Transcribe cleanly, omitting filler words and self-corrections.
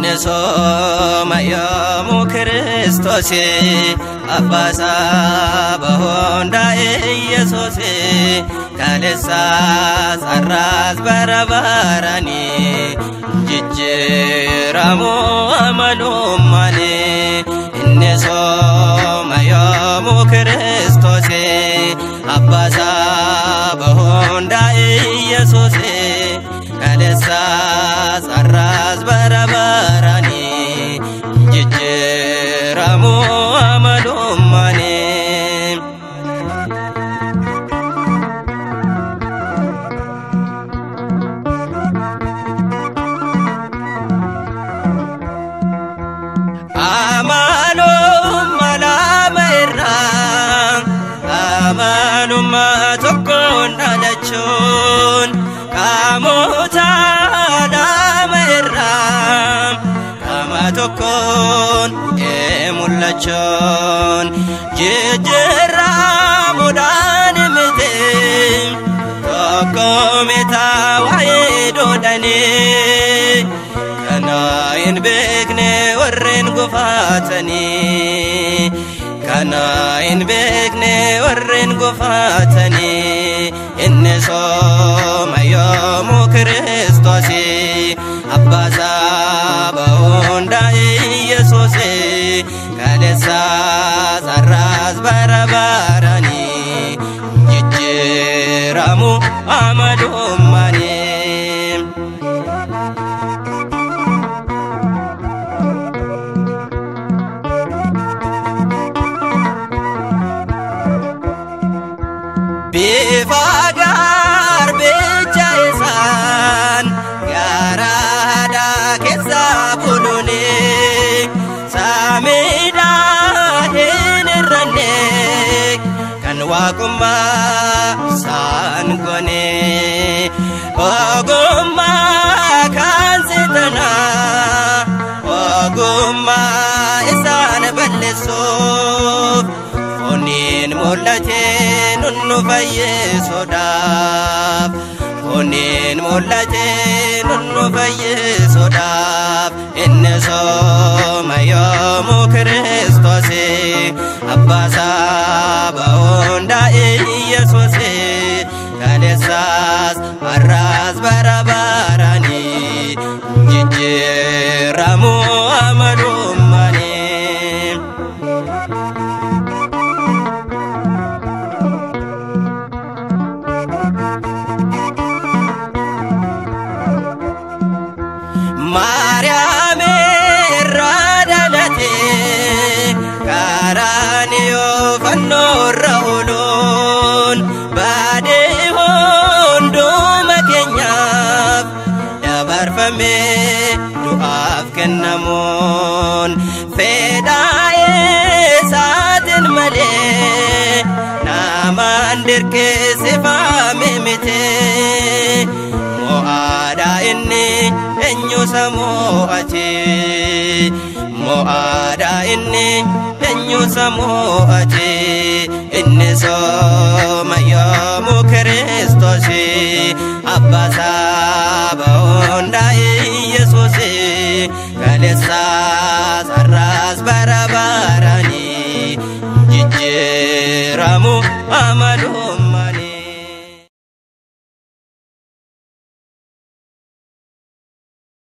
Innisooma yoomuu Kiristoos abbaa saba hundaa Iyesuus kaleessaas har'aas bara baranii jijjiiramuu amalummaanii. Innisooma yoomuu Kiristoos abbaa saba hundaa Iyesuus kaleessaas har'aas bara baranii jijjiiramuu amalummaanii. Amalummaa lama irraa amalummaa tokkoon dhalachuun qaamota lama irraa qaama tokkoon mul'achuun jijjiiramuudhaan miti tokko mita waa'ee doodhanii kana hin beekne warreen gufatanii kana hin beekne warreen gufatanii. Inni sooma yoomuu Kiristoos abbaa saba hundaa Iyesuus kaleessaas har'aas bara baranii jijjiiramuu amalummaanii. Bifa garbicha isaan garaadhaa keessa buluuni samiidhaa hin hir'anne kan waaqummaa isaan goone ogummaa kan seexanaa ogummaa isaan balleessuuf fooniin mul'atee nunnu fayyisuudhaaf fooniin mul'atee nunnu fayyisuudhaaf. Inni sooma yoomuu Kiristoos abbaa saba hundaa Iyesuus kaleessaas har'aas bara baranii jijjiiramuu amalummaanii. Maariyaam irraa dhalatee Qaraaniyo fannoo irra ooluun baadhee hunduma keenyaaf dabarfamee du'aaf kennamuun fedhaa isaatiin malee namaan dirqisiifame miti. Mo'aadhaa inni eenyu isa mo'ate mo'aadhaa inni eenyu isa mo'ate. Inni sooma yoomuu Kiristoos abbaa saba hundaa Iyesuus kaleessaas har'aas bara baranii jijjiiramuu amalummaa.